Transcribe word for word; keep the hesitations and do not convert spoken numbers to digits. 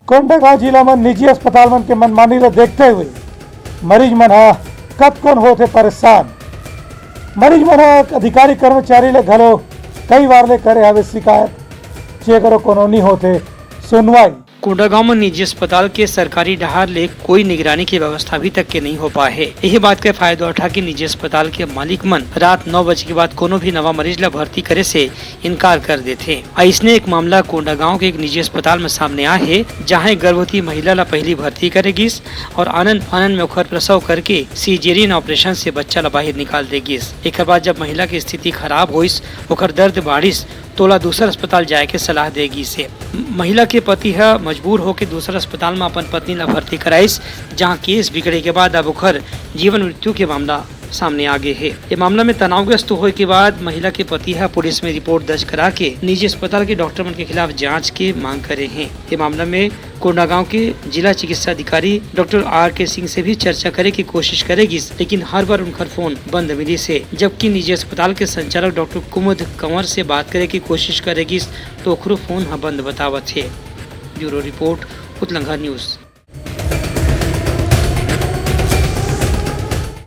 कोंडागांव जिला म निजी अस्पताल मन के मनमानी ल देखते हुए मरीज मन ह कतकोन होथे परेशान। मरीज मन ह अधिकारी कर्मचारी ले घलो कई बार ले करे हवे शिकायत, जेकरो कोनो नी होथे सुनवाई। कोंडागांव म निजी अस्पताल के सरकारी डहार ले कोई निगरानी के व्यवस्था अभी तक के नहीं हो पाए हे। यही बात के फायदा उठा के निजी अस्पताल के मालिक मन रात नौ बजे के बाद कोनो भी नवा मरीज ला भर्ती करे से इनकार कर देथे। अइसने एक मामला कोंडागांव के एक निजी अस्पताल म सामने आए हे, जहां एक गर्भवती महिला ला पहली भर्ती करे गिस और आनंद फानंद में ओखर प्रसव करके सीजेरियन ऑपरेशन से बच्चा ला बाहर निकाल दे गिस। एकर बाद जब महिला के स्थिति खराब होइस, ओखर दर्द बाढ़िस, तोला दूसर अस्पताल जाए के सलाह दे गिस हे। महिला के पति ह मजबूर होके दूसर अस्पताल म अपन पत्नी ला भर्ती कराइस, जहां केस बिगड़े के बाद अब ओखर जीवन मृत्यु के मामला सामने आ गे हे। ये मामला में तनावग्रस्त होए के बाद महिला के पति ह पुलिस में रिपोर्ट दर्ज करा के निजी अस्पताल के डॉक्टर मन के खिलाफ जांच के मांग करे हे। ये मामला में कोंडागांव के जिला चिकित्सा अधिकारी डॉक्टर आर के सिंह से भी चर्चा करे के कोशिश करे गिस, लेकिन हर बार उनकर फोन बंद मिलिस हे, जबकि निजी अस्पताल के संचालक डॉक्टर कुमुद कंवर से बात करे के कोशिश करे गिस, तो ओखरो फोन ह बंद बतावत हे। Bureau report, Utlangha news.